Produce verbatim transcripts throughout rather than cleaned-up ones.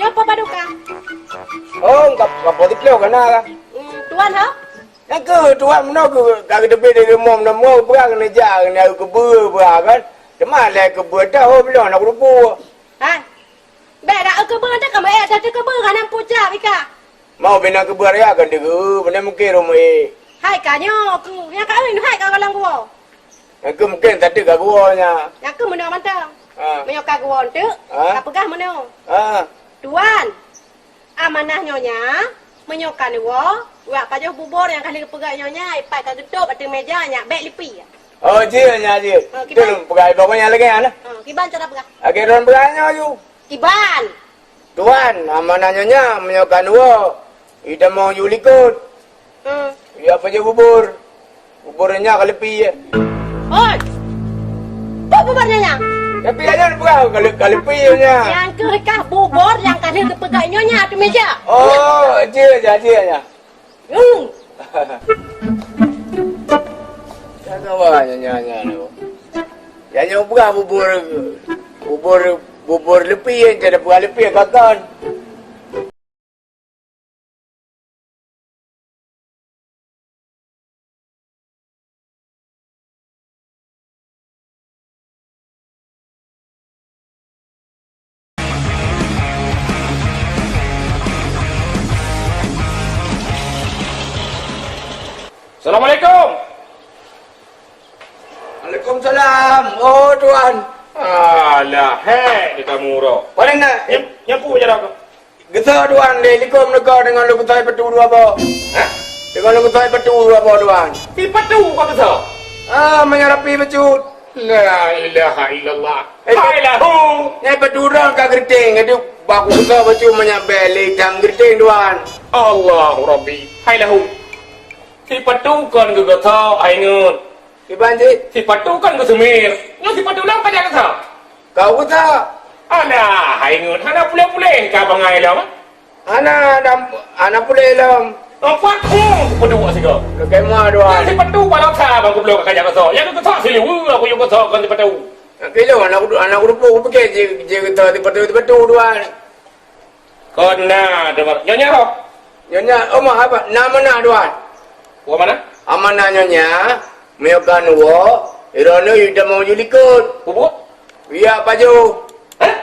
Apa baduka? Oh, ka, ka po teupeue ka na ka. Hmm, tuan ha? Nyang keuh tuan meunoe keuh ka geuteubiet di rumoh meunoe, meunoe peugah keuneuk jak, keuneuk keubeue peugah kan. Teuma lé keubeue dah, oh, bilong na kurupu. Hai. Bèk dak keubeue dah ka meu-, eh, dah keubeue ka nam pucak bika. Mau bina keubeue raya kan deuh, beuna mungkin rumoh, eh. Hai ka nyoe keuh, nyang ka hai ka goh lam guwoe. Nyang keuh mungkin tateuk ka guwoe nya. Nyang keuh meunoe mantong. Ha. Meunyoe ka guwoe enteuk, ha? Ka peugah meunoe. Ha. Tuan, amanah nyonya, meunyoe ka neuwoe, jak pajoh bubur nyang ka lheueh geupeugah nyonya, ipat ka geutôb ateueh meja nyak bèk lipi. Oh, jeuet nya, jeuet. Ha, kiban. Beutôi lôn peugah, iban nyan lagèe nyan lah. Ha, kiban cara peugah. Lagèe lôn peugah nyoe ju. Kiban. Tuan, amanah nyonya, meunyoe ka neuwoe, itamong ju likot. Hmm. Jak pajoh bubur. Bubur nyonya ka leupie. Oi! Peue bubur nyonya? Tapi nyan peugah ka le-, ka leupie nyonya. Nyang keuh kah bubur nyang ka lheueh geupeugah nyonya ateueh meja. Oh, jeuet nya, jeuet nya. Hmm. Ka kawa nyonya, nyonya tu. Nyan nyoe peugah bubur, bubur, bubur leupie, nyan peugah leupie ka kon. Assalamualaikum. Waalaikumsalam. Oh, Tuan. Alah, hék di kamoe uroe. Pane na? Nyam-, nyampuk jaroe kah? Geusoe Tuan, lé likot neuka deungon lôn geusoe patu dua boh. Hah? Deungon lôn geusoe patu dua boh Tuan. Di patu ka geusoe? Ah, meunyoe rapi bacut. La ilaha illallah. Eh, hai lahu. Nyan patu droe ka geureuteng, jadi bak geusoe bacut meunyoe bèk lé itam geureuteng Tuan. Allahu Rabbi. Hai lahu. Di patu kon geugeusoe, hai ngeut. Kiban cit? Di patu kan geuseumir. Nyoe di patu lom ka jak geusoe. Kau geusoe. Alah, hai ngeut, hana puléh-puléh ka bangai lom. Hana dam-, hana puléh lom. Nampak, hmm, kupeuduk sigoe. Lagèe ma, Tuan. Nyoe di patu baroe sa bang goblok ka jak geusoe. Nyang geusoe siliweue aku yue geusoe kon di patu. Kilo anak, anak rupa kupikir je, je geusoe di patu, di patu, Tuan. Kon na, Tuan. Nyonya ho? Nyonya, oh, ma, apa? Na meunan, Tuan. Wa mana? Amanah nyonya, meunyoe ka neuwoe, droeneuh yue tamong ju likot. Bubur? Yue pajoh. Hah?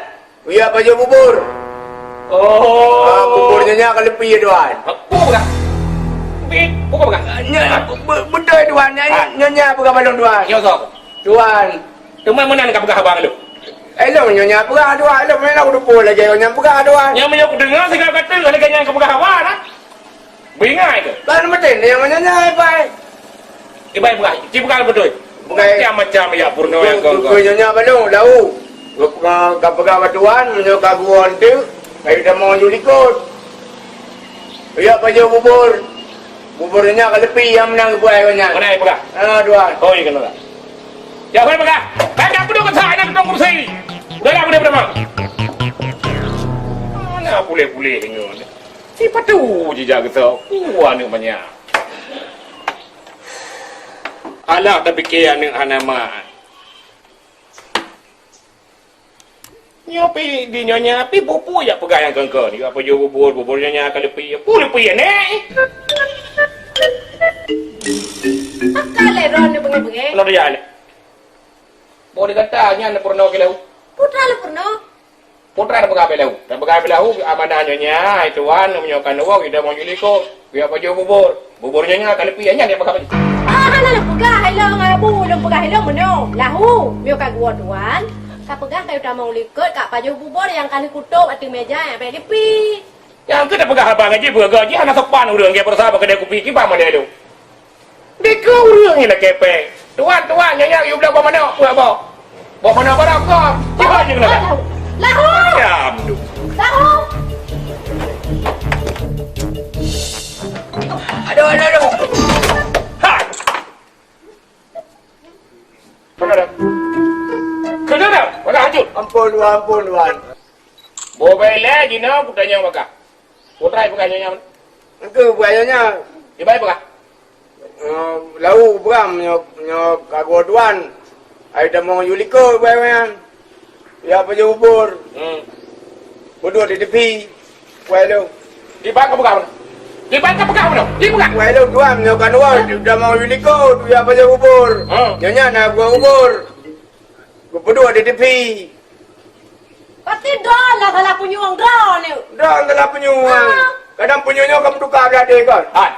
Yue pajoh bubur. Oh. Ah, bubur nyonya ka leupie, Tuan. Bubur peugah? Bit, bubur peugah? Nya, be-, beutôi, Tuan. Nya, nya, nyonya peugah bak lôn, Tuan. Nyoe soe? Tuan. Teuma meunan ka peugah haba ngon lôn. Eh, lôn nyonya peugah, Tuan. Lôn meunan kuteupeu lagèe nyonya peugah, Tuan. Nyang meunyoe kudeungoe sigoe ka teuh lagèe nyan ka peugah haba na. Beuingat keu? Kan meuteun nyang nyonya, Pai. Ibai peugah, ci peugah beutôi. Bukai. Macam-macam ya purno yang kong-kong. Nyonya balong, lau. Ka peugah bak Tuan, meunyoe ka geuwoe enteuk, ka tamong ju likot. Yue pajoh bubur. Bubur nyonya ka leupie nyang meunan geupeugah nyan. Meunan peugah? Ah, Tuan. Oh, iya keunoe. Jak peugah. Kan dak peuduek keusa aneuk keudong kursi. Udahlah, udah, udah, Mak. Mana puléh-puléh nyoe? Si patu jijak geusoe. Uh, aneuk banyak. Alah, tapike aneuk hana mak. Nyoe pi di nyonya pi bubur jak peugah nyang keu-keu ni. Apa jeuet bubur, bubur nyonya ka leupie. Pu leupie neh. Maka lé droe ni beungéh-beungéh. Kenapa dia ni? Boleh kata nyan peurunoe keu lahu. Putra lé peurunoe. Putra tapeugah bak lahu. Tapeugah bak lahu, amanah nyonya, hai tuan, meunyoe ka neuwoe, idong meunyoe likot. Piak pajoh bubur. Bubur nyonya ka leupie, nyan dia peugah bak. Ah, hana lôn peugah ilong, Abu, lôn peugah ilong meunoe. Lahu, meunyoe ka geuwoe tuan, ka peugah kayue tamong likot, ka pajoh bubur nyang ka lheueh kutôb ateueh meja nyang bèk leupie. Nyang keuh tapeugah haba ngon jih, beugöt jih hana sopan ureueng, gét beurasa bak keudè kupi, kiban model lôn. Dikeue ureueng nyang lakèe pèng. Tuan, tuan, nyonya yue bloe boh manok, peuet boh. Boh manok barang kong. Siapa nyang nak? Lahu. Lahu. Ya, aduh. Lahu. Aduh, aduh, aduh. Ha. Kenapa? Kenapa? Mana hajut? Ampun, Tuan, ampun, Tuan. Boh bèk lé jinoe kutanyong bak kah. Putra peugah nyoe nyan. Engkeu peugah nyoe nyan. Ibai peugah. Eh, lahu peugah nyoe, nyoe ka geuwoe tuan. Ai tamong ju likot peugah nyan. Ya pajoh bubur. Hmm. Beuduek di tepi. Wai lôn. Kiban ka peugah meunoe. Kiban ka peugah meunoe. Kiban. Wai lôn tuan, nyoe kan wai, udah mau ulikot, udah baca bubur. Ha. Nyonya na buah bubur. Geupeudua di T V. Pasti droe lah salah punyueng droe ni. Droe salah punyueng. Ha. Kadang punyueng nyoe kamu tukar berarti kan? Hai.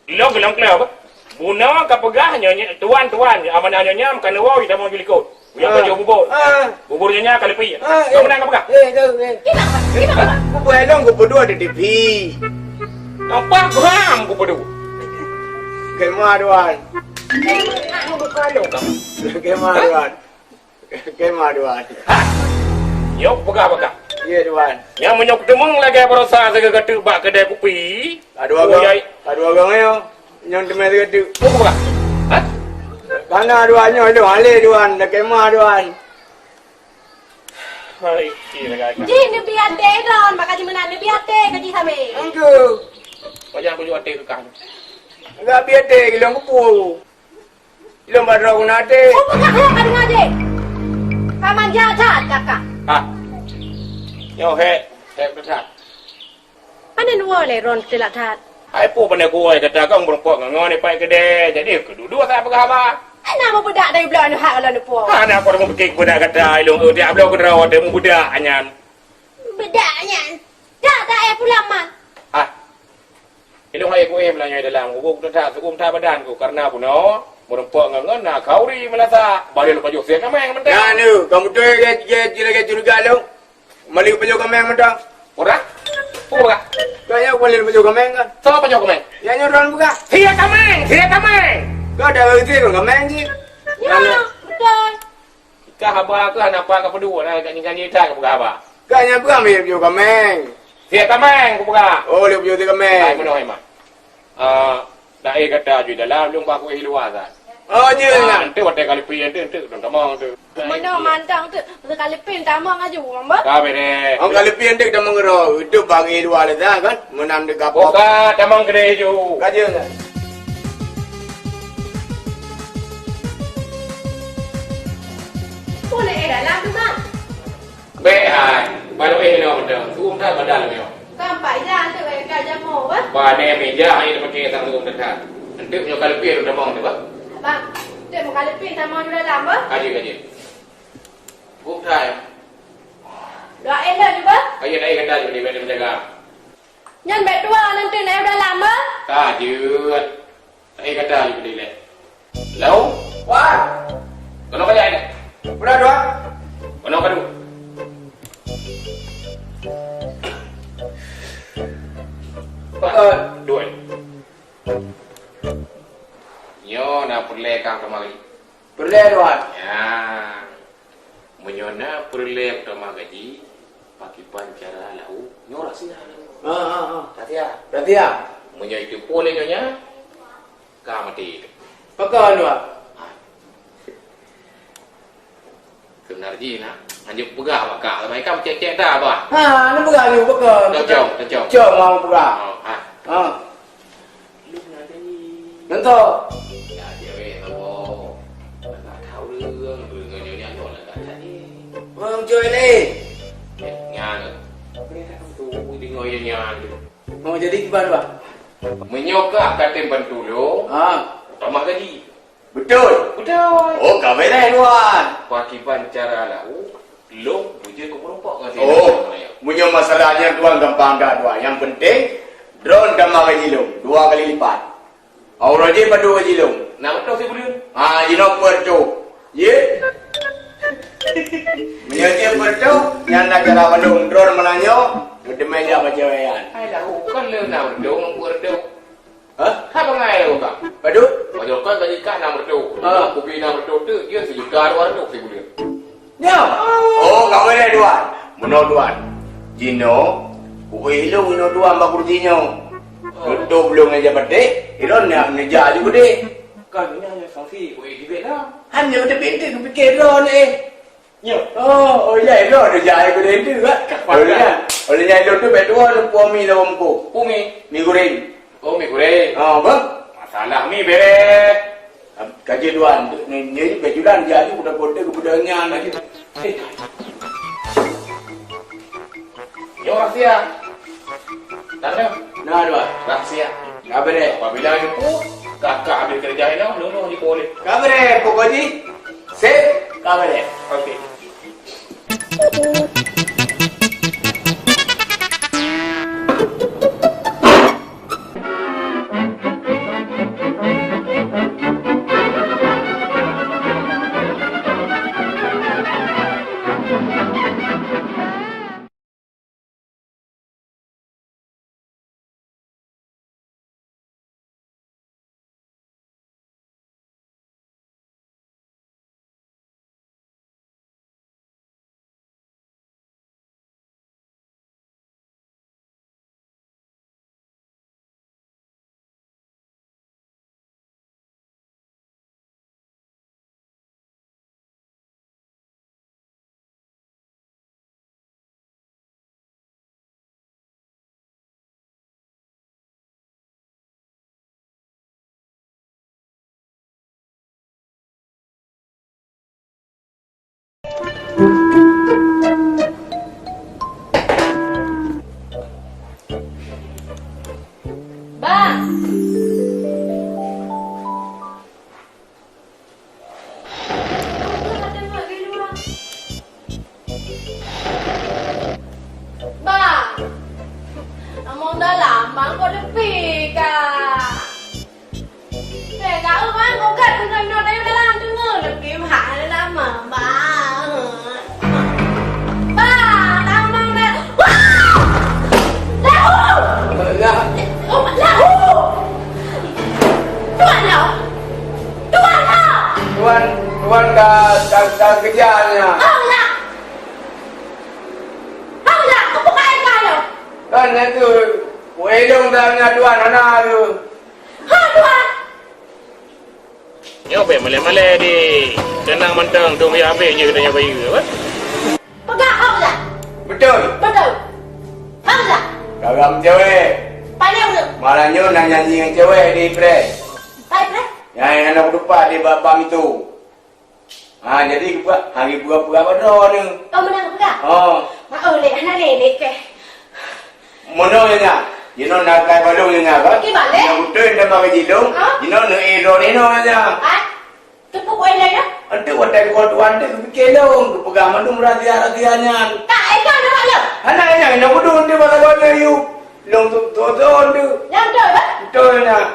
Ilong geulong kleu apa? Bunoe ka peugah nyoe, tuan-tuan, amanah nyoe nyam ka neuwoe tamong ju likot. Uyak pajoh bubur. Ah. Bubur nyoe nya ka leupie. Ah, eh. Kamu nang ka peugah? Eh, eh, eh. Kiban, Pak? Kiban, Pak? Bubur ilong geupeudua di T V. Nampak gram geupeudua. Kema tuan. Kema tuan. Kema tuan. Ha! Nyoe peugah-peugah. Iya tuan. Nyang meunyoe keuteumong lagèe baroesa sigoe geuteuk bak keudè kupi. Aduh agam. Aduh agam ya. Nyang teumé sigoe geuteuk. Oh, peugah. Ha? Kana tuan nyoe tu, ale tuan, dah kema tuan. Hai, iya lagèe. Jih neubi até droen, maka jih meunan neubi até keu jih samé. Engkeu. Pajan kujok até keu kah. Enggak bi até, gilong kupu. Lôn bak droe guna até. Oh, peugah lé ka deungoe jih. Ka manja that kakak. Ah. Nyoe hék, hék that. Pane neuwoe lé droen teulat that. Hai peue pane kuwoe gata kong meurumpok ngon ngon ipai keudè. Jadi keuduek-duek that peugah haba. Hana meubedak dari bloe neuhak lôn neupo. Hana kong meupiké keubedak gata ilong eu tiap bloe keudroe teuh meubedak nyan. Bedak nyan. Dak ta eh pulang man. Ah. Ilong hai kuéh meulanyai dalam kubu kuteutak sukum that badan ku karena bunoe meurumpok ngon ngon na khauri meulasak. Balé lôn pajoh sie kaméng mantong. Nyan tu, kamu tu lagèe lagèe curiga lôn. Mali pajoh kaméng mantong. Ora? Ora. Kaya balé lôn pajoh kaméng kan? Soe pajoh kaméng? Ya nyoe droen buka. Sie kaméng, sie kaméng. Kau dah berhenti kaméng je. Ya, betul. Ka haba keuh hana apa ka peuduek na ka nyan ka peugah haba. Ka nyan peugah miyueb ju kaméng. Sie kaméng kupeugah. Oh, lheueh ju sie kaméng. Hai meunoe hai mak. Ah, dae gata ju dalam lôn bak kuéh luwa that. Oh, jeuet nyan. Enteuk watèe ka leupie enteuk enteuk dong tamong enteuk. Meunoe mantong enteuk, ka leupie tamong aju, Mbah. Ka beres. Oh, ka leupie enteuk tamong ro, itu bagi luwa lé that kan. Meunan deuk kapok. Buka tamong keudè ju. Ka jeuet nyan. Pun eh dalam tu, Bang. Bèk hai, baru eh nyoe mantong. Suum that badan nyoe. Kan Pak Ija, tu eh ka jamu, bah. Pane meja hai dipakai sang suum that. Enteuk nyoe ka leupie tamong tu, bah. Bang, tu mau ka leupie tamong di dalam, bah. Kaji, kaji. Bukai. Doa eh dah juga. Ayo dah kata je ni bèk menjaga. Nyan bèk dua nanti naik dalam, bah. Ka jeuet. Eh, kata laju keudeh lé. Lau? Wan! Keunoe ka jai lé? Udah dua? Keunoe ka dua? Pakon? Dua. Nyoe na peureulèe kang teuma gaji. Peureulèe, Tuan. Ya. Meunyoe na peureulèe teuma gaji, pakiban cara lau? Nyoe rahsia lau. Ha, ha, ha. Rahsia. Rahsia. Meunyoe itu pole nyonya, Ka maté. Pakon, Bah? Keunar jih na. Lanjut peugah bak kak. Sama ikam cek-cek dah, Bah. Ha, na peugah nyoe pakon. Tacok, tacok. Cok mau peugah. Oh, ha. Ha. Lu na jadi. Nonton. Ya, dia weh, tahu. Nak tahu dia, dia nyonya nyonya nak jadi. Orang joy ni. Nyan. Apa dia tak tahu tu, dia nyonya nyan. Oh, jadi kiban, Bah? Meunyoe kah ka tem bantu lôn, ha, tamah gaji. Beutôi? Beutôi. Oh, ka beres, Tuan. Pakiban cara lau, lôn beujeuet keu meurumpok ngon si. Oh, meunyoe masalah nyan, Tuan, gampang that, Tuan. Nyang penting, droen tamah gaji lôn dua kali lipat. Aura jih padub gaji lôn. Nam reutôh sibuleuen? Ha, jinoe peuet reutôh. Ye? Meunyoe jih peuet reutôh, nyan na cara bandum droen meunan nyoe, neuteumé jak baca wayan. Hai lahu, kon le nam reutôh ngon peuet reutôh. Hah? Hah, bangai lahu, Kak? Padub? Padub kon gaji kah nam reutôh. Ha. Kupi nam reutôh teuk, jeuet sijuta dua reutôh sibuleuen. Nyoe. Oh, ka boleh, Tuan. Meunoe, Tuan. Jinoe, kuéh ilong inoe, Tuan, bak kursi nyoe. Tutup lôn ngon ija baték, ilôn nyak neujak ju keudeh. Kan nyan nyang sangsi kuéh jibek dah. Han nyoe teubiet teuk geupike droe nyoe. Nyoe. Oh, oh iya, ilôn neujak ai keudeh teuk, kan? Oleh nyan, oleh nyan ilôn tu bèk tuwoe lôn po mi lom ko. Po mi? Mi goreng. Oh, mi goreng. Ah, bah? Masalah mi bereh. Ka jeuet, Tuan, nyoe, nyoe bèk julan, jadi budak-budak geupeudong nyan lagi. Eh. Nyoe rahsia. Nah, dua. Rahsia. Ka beureh. Apabila ibu, kakak habis kerja ini, lulus di polis. Ka beureh, pokok jih. Sip. Ka beureh. Okey. Bang! Bang! Among dalam, Bang, kok leupie ka? Teuka, Bang, kok ka deungoe inoe tayue dalam deungoe leupie, Bang, lama, Bang. Bang, tamong dah. Wah! Lahu! Alah. Oh, lahu! Tuan dah. Tuan dah. Tuan, tuan ka, ka, ka kejar nya. Alah. Alah, keupeue ka eka nyoe? Kan nyan tu, ku elong dah nya tuan hana tu. Ha, tuan. Nyoe bèk malèe-malèe di keunong mantong dong ya habéh nyoe geutanyoe bayeue, apa? Peugah hom lah. Beutôi. Beutôi. Hom lah. Garam cewek. Paléng tu. Malam nyoe na nyanyi ngon cewek di preh. Hai preh. Nyang aneuk dupat di ba-, bam itu. Ha, jadi geupeugah, ha, geupeugah-peugah padum ni. Oh, meunan geupeugah? Oh. Mak, oh, lé, hana lé, lé, keh. Meunoe nyan, jinoe na kai balong nyan, kan? Iban lé? Nyang beutôi nda makai jilong, ha? Jinoe neu-, eh, droe nyoe nyan. Hai? Teupeu buet lé, ya? Enteuk watèe geuwoe tuan teuh geupike lôn, geupeugah mandum rahsia-rahsia nyan. Tak, eh, kan, dah, ya? Hana nyan, nyang beutôi enteuk bak lagoe nyoe, yu. Lôn tu, tu, tu, tu. Nyang beutôi, eh? Beutôi nyan.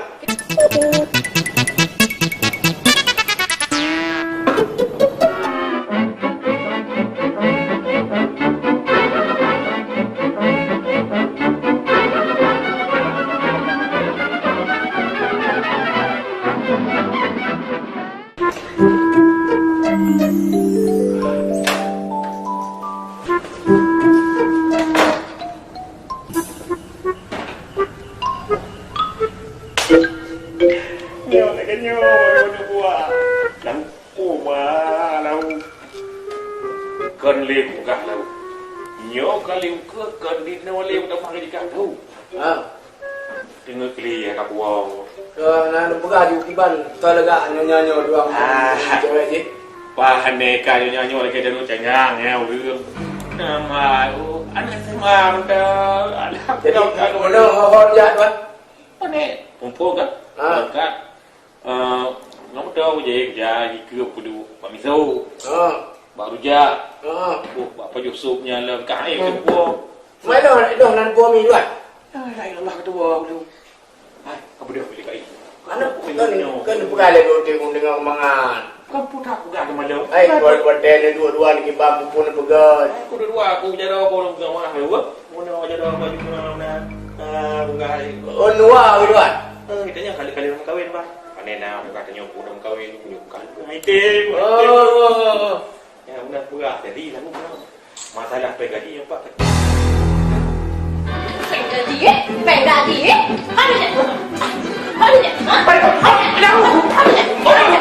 Nyoe lagèe nyoe, baru buah. Lau, oh, ma, lau. Kon lé peugah lau. Nyoe ka lé ukeue, kon dinoe lé utamah ka jikah lau. Ha. Teungoh kli ya ka buang. Keu na neupeugah ju kiban, ka lagak nyoe-nyoe dua Ah. cewek jih. Pane ka nyoe-nyoe lagèe daru cangang ya ureueng. Nama, oh, aneuk S M A mantap. Alah, Jadi, kalau, kalau meunoe ho-ho jak, Tuan? Pane, pumpung kan? Ha. Berangkat. Eh, ngon moto je, ja, jikeue peudu bak miseue. Ha. Bak rujak. Ha. Oh, bak pajoh sop nyan lom ka hai Hmm. sop. Mai dah, dah nan buah mi luat. Ah, la ilaha illallah, ketua dulu. Hai, apa dia boleh kai? Kan, kan, kan bukan lagi untuk mendengar mangan. Kan putar pegang tu malam. Hai, tuan-tuan, dua-dua ni kibang pun pegang. Aku dua-dua, aku jaga apa orang pegang mana, apa? Mana jaga apa di mana, mana? Ah, pegang. Oh, dua, dua. Eh, tanya kali-kali orang kahwin, Bang. Mana nak, bukan tanya aku orang kahwin, bukan. Hai, tim. Oh, oh, oh, oh. Ya, benar, berat. Jadi, lalu benar. Masalah penggaji yang empat. Penggaji, eh? Penggaji, eh? Mana dia? Mana dia? Ha? Mana dia? Mana dia?